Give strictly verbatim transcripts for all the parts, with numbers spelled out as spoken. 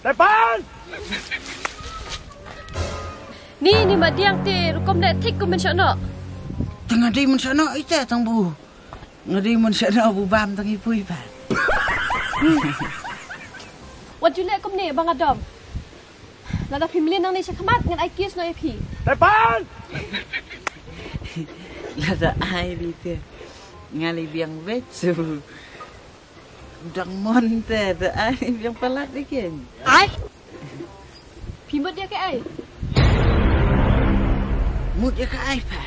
Tepan! Ni, ni madiang te rukom de thik kum men shano. Tang adi men shano ite tang bu. Nga dei mon sha na bu bam tang i pui pa. Wat ju leh kumne ba nga dom. Lada phi mlien nangne sha khmat ngan ai kiss noh ïa phi. Tepan! Lada ai li te. Nga li biang beit su. Dang mon te da ai li biang palat li ken. Ai. Phi mut ïa kaei? Mut ïa kaei pa?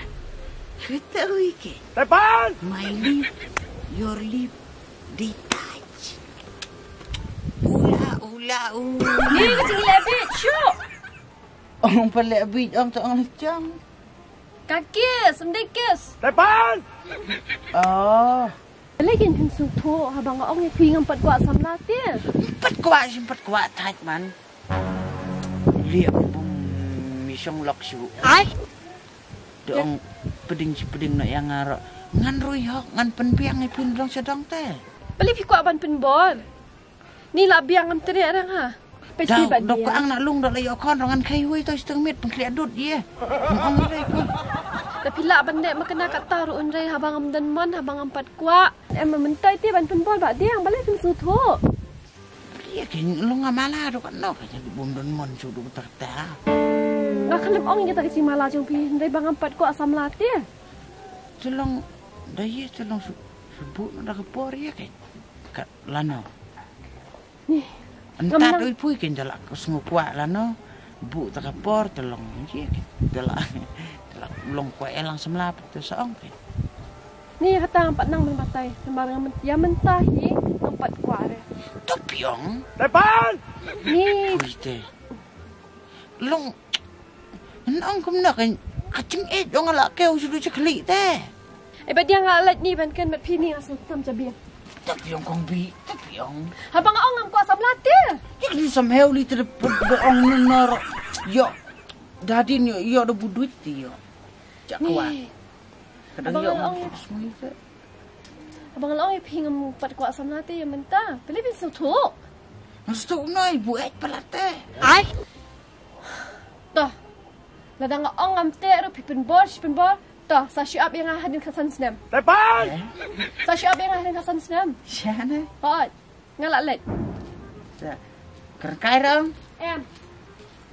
Kata ui ke. Tepan! My lip, your lip, detach. Ula, ula, u. Ni ka jingïaleh bit, shuh. Ong pale bit, ong to ong lechong. Ka kiss, em dei kiss. Tepan! Oh. Balei kein phin sngewthuh haba nga ong ïa phi ngam pat kwah samla te? Pat kwah, shu pat kwah thait man. Lieh bum mi shong lok shu. Ai. Dong pding shi pding noh ïa nga ruh. Ngan rui hok, ngan pynbiang ïa phi na dong sha dong te. Balei phi kwah ban pynbor? Ni la biang ngam treh rang ha. Peit dau, phi ba dok dia. Ka ang na lung dok la ïoh khon rang ngan khai hui to siteng mit pynkhlieh dud ïa. Ngam ong ïa phi. Da phi lah ban dei ma kena kata ruh un rei haba ngam don mon haba ngam pat kwah. Em mynta ite ban pynbor ba dia balei phin sngewthuh. Ïa kin long nga mala dok kan no ka jadi bum don mon shu dok tak ta. Nga khlem ong ïa ta ka chi mala jong phi hynrei ba ngam pat kwah samla te. Te long da ïa te long shu shu bu no da ka por ïa kin. Ka lano. Ni. Ynta doi pui kin jala ka sngew kwah lano. Bu ta ka por te long ji kin. Jala jala long kwah elang samla pat te sa ong kin. Ni kata ngam pat nang mynbatai. Namar ngam ïa mynta hi ngam pat kwah re. Tu piong. Tepan. Ni. Pui te. Long. Nang kumno kan ka jingïeit jong nga la kiew shu du cha khlieh te. Ai ba dia nga lait ni ban kynbat phi ni nga sngewtam cha biang. Tak yong kong bi, tak yong. Haba nga ong ngam kwah samla te. Ïa ka ni samhew li te da ong nor. Yo. Dadin yo, yo da budut ti yo. Cha kwah. Ni. Kadang yo ong sngui te. Haba nga la ong ïa phi ngam pat kwah samla te ïa mynta. Balei phin sngewthuh? Nga sngewthuh noh i buh eit palat te. Ai. Toh. Lada nga ong ngam teh ruh phi pynbor shi pynbor. Toh sa shu ap ïa nga hadien khatsan snem. Tepan. Sa shu ap ïa nga hadien khatsan snem. Shane. Hooid. Nga la leit. Sa. Kyrkai rong. Em.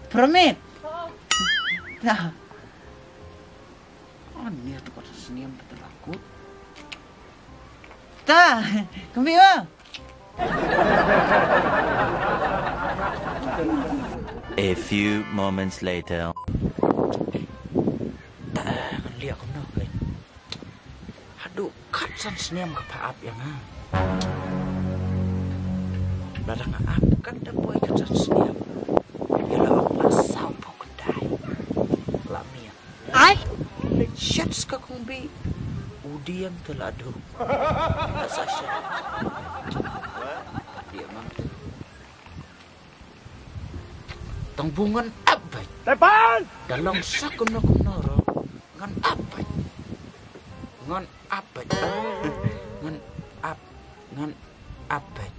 Permit. Hooid. Sa. Ani tu kata snem betul aku. Ta, kami ah. A few moments later. Ta, kan liak kumno kan. Haduh khatsan snem ka pha ap ïa nga. Lada nga ap kan da poi khatsan snem. Ïa la ong la saw pok kdai. La mian. Ai. Shet ska kong bi. U diang te la du. Sa shet. Dia mang te. Tang bu ngan ap bait. Tepan. Da long sa kumno kumno ro. Ngan ap bait. Ngan ap bait. Ngan ap. Ngan ap bait.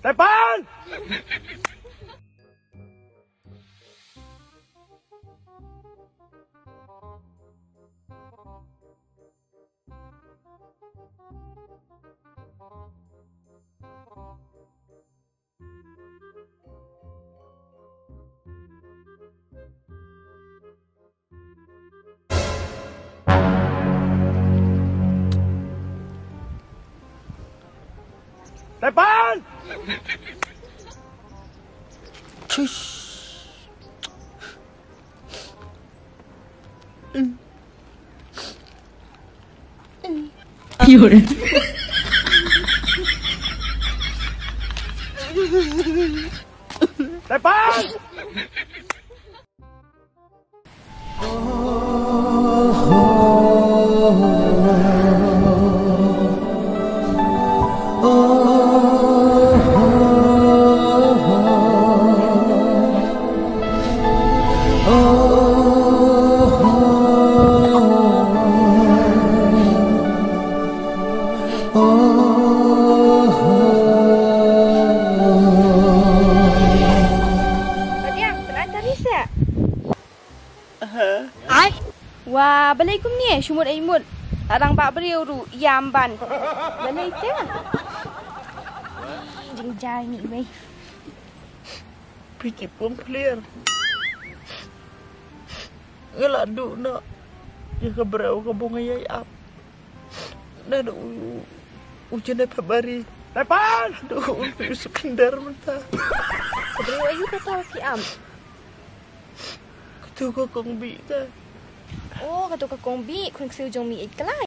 Tepan! Tepan! Tschüss. Tepan! Ah, balei kumne, shu mut ai mut. Arang ba briew ruh ïam ban. Balei te? Jingjia ïa ngi wei. Phi ki pum phlir. Nga la duh noh ïa ka briew kaba nga ïai ap. Naduh u, u January, February. Naduh u, u September mynta. Briew aïu kata ba phi ap? Katu ka kong Bih te. Oh, katu ka kong Bih, khun ksiew jong Mih Eit Klai.